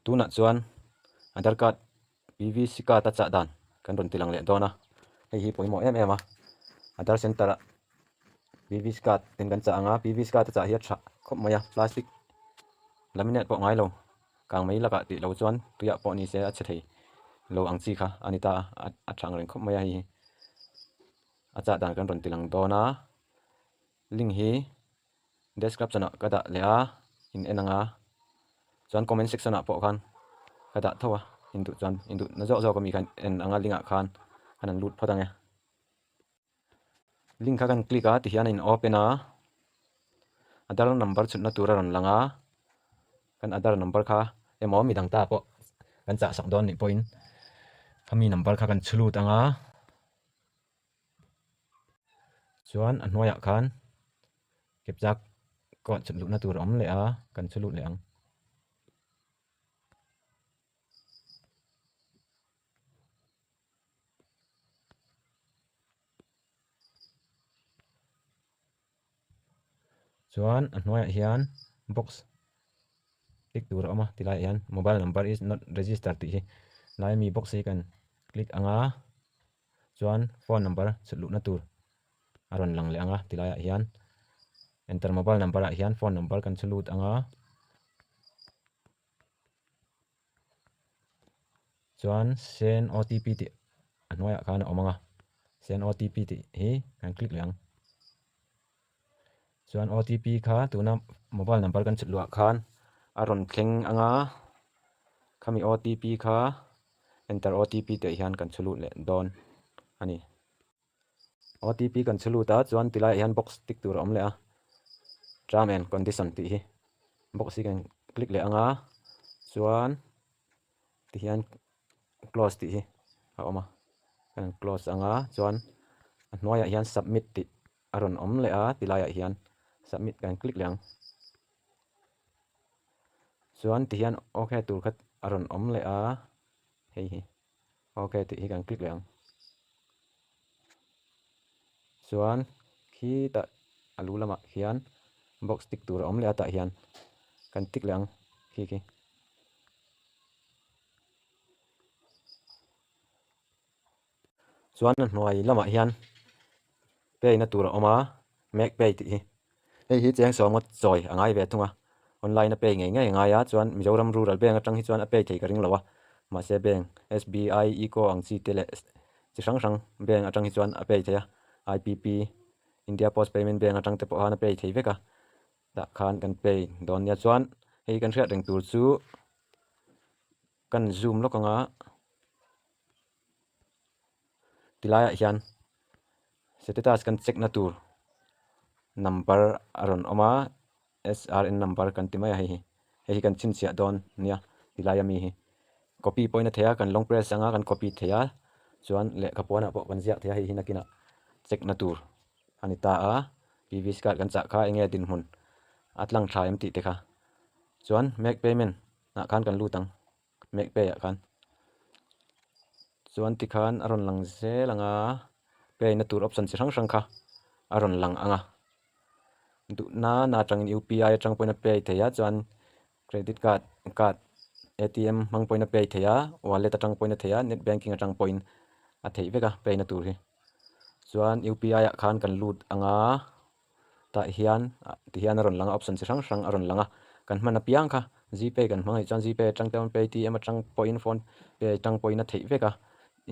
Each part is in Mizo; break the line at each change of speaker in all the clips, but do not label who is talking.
Tunah chuan Aadhaar card PVC card a chah dan kan rawn tilang leh dawn a, hei hi pawimawh em em a, Aadhaar center ah PVC card ten kan chah ang a, PVC card a chah hi a tha khawp mai a, plastic laminate pawh ngai lo, kang mai lakah tih lo chuan tuiah pawh ni se a chhe thei lo ang chi kha a ni ta a, a tha ang reng khawp mai a hei hi a chah dan kan rawn tilang dawn a, link hi. Description ah ka dah leh a, in en ang a, chuan comment section ah pawh khan ka dah tho a, in duh chuan in duh na zawk zawk ami khan en ang a link ah khan khan an lut phawt ang e. Link kha kan click a tihian a in open a, Aadhaar number chhutna tur a rawn lang a, kan Aadhaar number kha emaw midang ta pawh kan chah sak dawn nih pawhin khami number kha kan chhu lut ang a. Chuan a hnuaiah khan kepchak coat chhut luhna tur a awm leh a kan chhu lut leh ang. Chuan a hnuaiah hian box click tur a awm a tilaiah hian mobile number is not registered tih hi lai ami box hi kan click ang a. Chuan phone number chhut luhna tur a rawn lang leh ang a tilaiah hian enter mobile number ah hian phone number kan chhu lut ang a chuan send otp tih a hnuaiah khan a awm ang a send otp tih hi kan click leh ang chuan otp kha tuna mobile number kan chhut luhah khan a rawn thleng ang a khami otp kha enter otp tih hian kan chhu lut leh dawn a ni. Otp kan chhu lut a chuan tilaiah hian box tick tur a awm leh a term and condition tih hi box hi kan click leh ang a chuan tihian close tih hi a awm a kan close ang a chuan a hnuaiah hian submit tih a rawn awm leh a tilaiah hian submit kan click leh ang. Chuan tihian ok tur kha a rawn awm leh a hei hi ok tih hi kan click leh ang chuan khitah a lu lamah khian box tick tur a awm leh a tah hian kan tick leh ang khi khi. Chuan a hnuai lamah hian pay na tur a awm a make pay tih hi hei hi cheng sawm ngawt chawi a ngai ve thung a online a pay ngei ngei a ngai a chuan Mizoram rural bank atang hi chuan a pay thei ka ring lo a mahse bank S_B_I eco ang chi te leh chi hrang hrang bank atang hi chuan a pay thei a I_P_P India post payment bank atang te pawh khan a pay thei vek a tah khan kan pay dawn nia chuan hei kan hriat reng tur chu kan zoom lawk ang a. Tilaiah hian status kan check na tur number a rawn awm a S_R_N number kan ti mai a hei hi hei hi kan chhinchhiah dawn nia tilai ami hi copy pawhin a theih a kan long press anga kan copy thei a chuan lehkha puanah pawh kan ziak thei a hei hi nakinah check na tur a ni ta a P_V_C card kan chah kha enge dinhmun a tlang tha em tih te kha chuan make payment ah khan kan lut ang. Make pay ah khan chuan tikhan a rawn lang zel ang a pay na tur option chi hrang hrang kha a rawn lang ang a duh nana atangin U_P_I atang pawhin a pay thei a chuan credit card card A_T_M hmang pawhin a pay thei a wallet atang pawhin a thei a net banking atang pawhin a theih vek a pay na tur hi chuan U_P_I ah khan kan lut ang a tah hian tihian a rawn lang a option chi hrang hrang a rawn lang a kan hman apiang kha gpay kan hmang anih chuan gpay atang te pawn paytm atang pawhin phone pay atang pawhin a theih vek a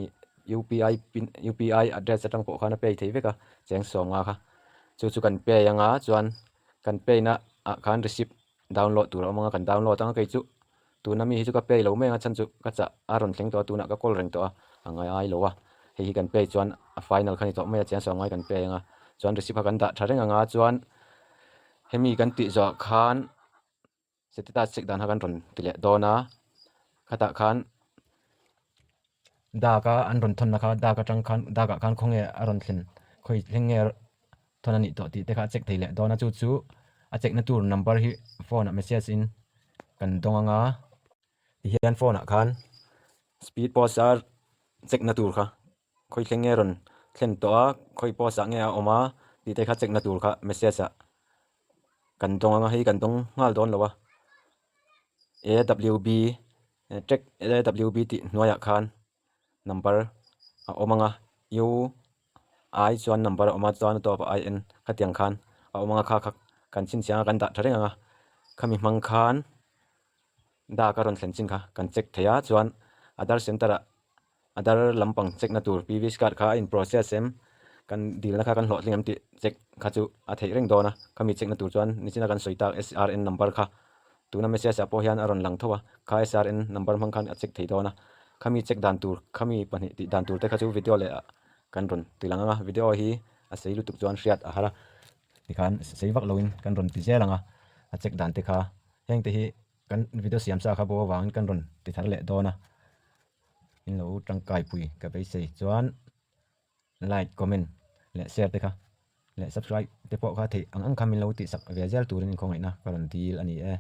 ih U_P_I pin U_P_I address atang pawh khan a pay thei vek a cheng sawmnga kha chu chu kan pay anga chuan kan pay na ah khan receipt download tur a awm anga kan download anga kei chu tuna mi hi chu ka pay lo mai anga chhan chu ka chah a rawn thleng tawh a tunah ka call reng tawh a a ngai ai lo a hei hi kan pay chuan a final kha ni tawh mai a chiang sawngai kan pay anga chuan receipt kha kan dah tha reng anga chuan hemi kan tih zawh khan status check dan kha kan rawn ti leh dawn a khatah khan dak a an rawn thawn na kha dak atang khan dak ah khan khawnge a rawn thlen khawi thleng nge thawn a nih tawh tih te kha a check thei leh dawn a chu chu a check na tur number hi phone ah message in kan dawng ang a tihian phone ah khan speed post a check na tur kha khawi thleng nge rawn thlen tawh a khawi post ah nge a awm a tih te kha check na tur kha message ah kan dawng ang a hei kan dawng nghal dawn lo a A_W_B. Track AWB tih hnuaiah khan number a awm ang a, U I chuan number a awm a chuan a tawpah I N khatiang khan a awm ang a kha kha kan chhinchhiah ang a kan dah tha reng ang a, khami hmang khan dak a rawn thlen chin kha kan check thei a chuan Aadhaar center ah Aadhaar lampang check na tur PVC card kha a in process em kan dilna kha kan hlawhtling em tih check kha chu a theih reng dawn a, khami check na tur chuan nichina kan sawi tak SRN number kha tuna message ah pawh hian a rawn lang tho a, kha SRN number hmang khan a check thei dawn a, khami check dan tur khami pahnih tih dan tur te kha chu video leh ah kan rawn ti lang ang a, video hi a sei lutuk chuan hriat a har a, tikhan sei vak loin kan rawn ti zel ang a, a check dan te kha heng te hi kan video siam sa kha bo avangin kan rawn ti thar leh dawn a. In lo tangkai pui ka beisei chuan like comment leh share te kha leh subscribe te pawh kha theih ang ang kha min lo tihsak ve zel turin in khawngaihna ka rawn dil a ni e.